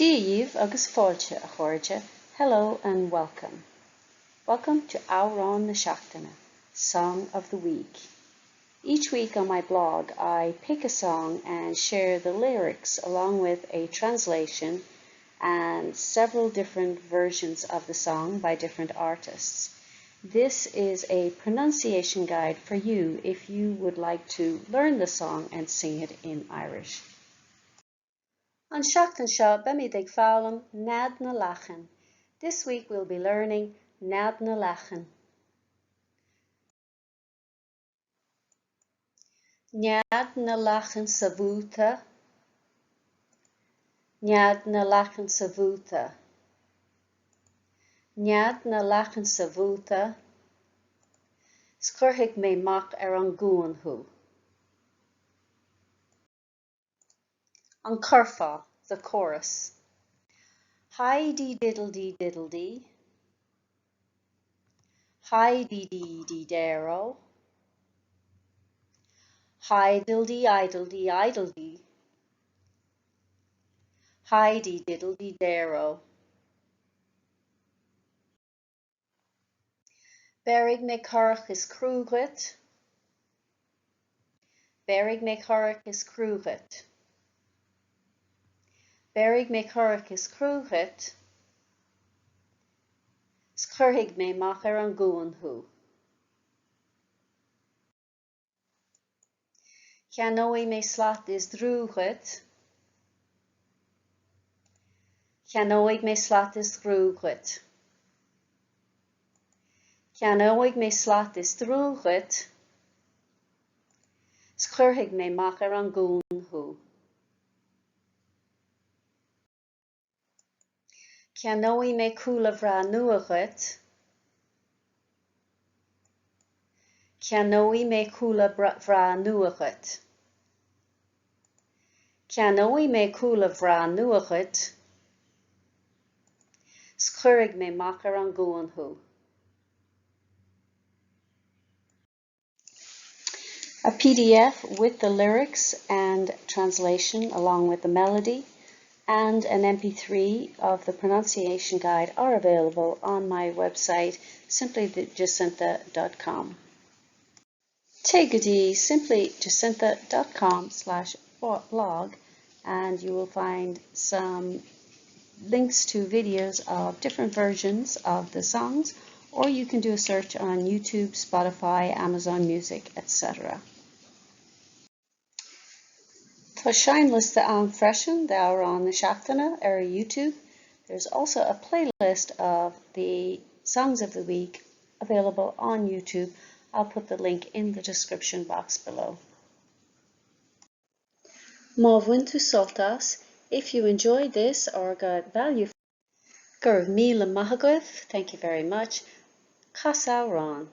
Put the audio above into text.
Dia dhaoibh agus fáilte, a chairde, hello and welcome. Welcome to Amhrán na Seachtaine, Song of the Week. Each week on my blog, I pick a song and share the lyrics along with a translation and several different versions of the song by different artists. This is a pronunciation guide for you if you would like to learn the song and sing it in Irish. An seachtain seo beimid ag foghlaim Nead na Lachan. This week we'll be learning Nead na Lachan. Nead na lachan sa bhúta Nead na lachan sa bhúta Nead na lachan sa bhúta 's cuirfidh mé 'mach ar an gcuan thú. An curfá, the chorus. Hi dee diddle dee diddle dee. Hi dee dee dee dare-o. Hi diddle dee idle dee idle dee. Hi dee diddle dee dare-o. Béarfaidh mé curach is crú dhuit. Béarfaidh mé curach is crú dhuit. Béarfaidh mé curach is crú dhuit 's cuirfidh mé 'mach ar an gcuan thú. Ceannóidh mé slat is drú dhuit. Ceannóidh mé slat is drú dhuit. Ceannóidh mé slat is drú dhuit 's cuirfidh mé 'mach ar an gcuan thú. Ceannóidh mé culaith bhreá nua dhuit. Ceannóidh mé culaith bhreá nua dhuit. Ceannóidh mé culaith bhreá nua dhuit 's cuirfidh mé 'mach ar an gcuan thú. A PDF with the lyrics and translation along with the melody and an MP3 of the pronunciation guide are available on my website simplyjacintha.com. Téigh go dtí simplyjacintha.com slash blog and you will find some links to videos of different versions of the songs or you can do a search on YouTube, Spotify, Amazon Music, etc. Tá seinnliosta ann freisin d'amhrán na seachtaine ar YouTube. There's also a playlist of the songs of the week available on YouTube. I'll put the link in the description box below. Má bhain tú sult as, if you enjoyed this or got value Go raibh míle maith agaibh, thank you very much. Cas amhrán.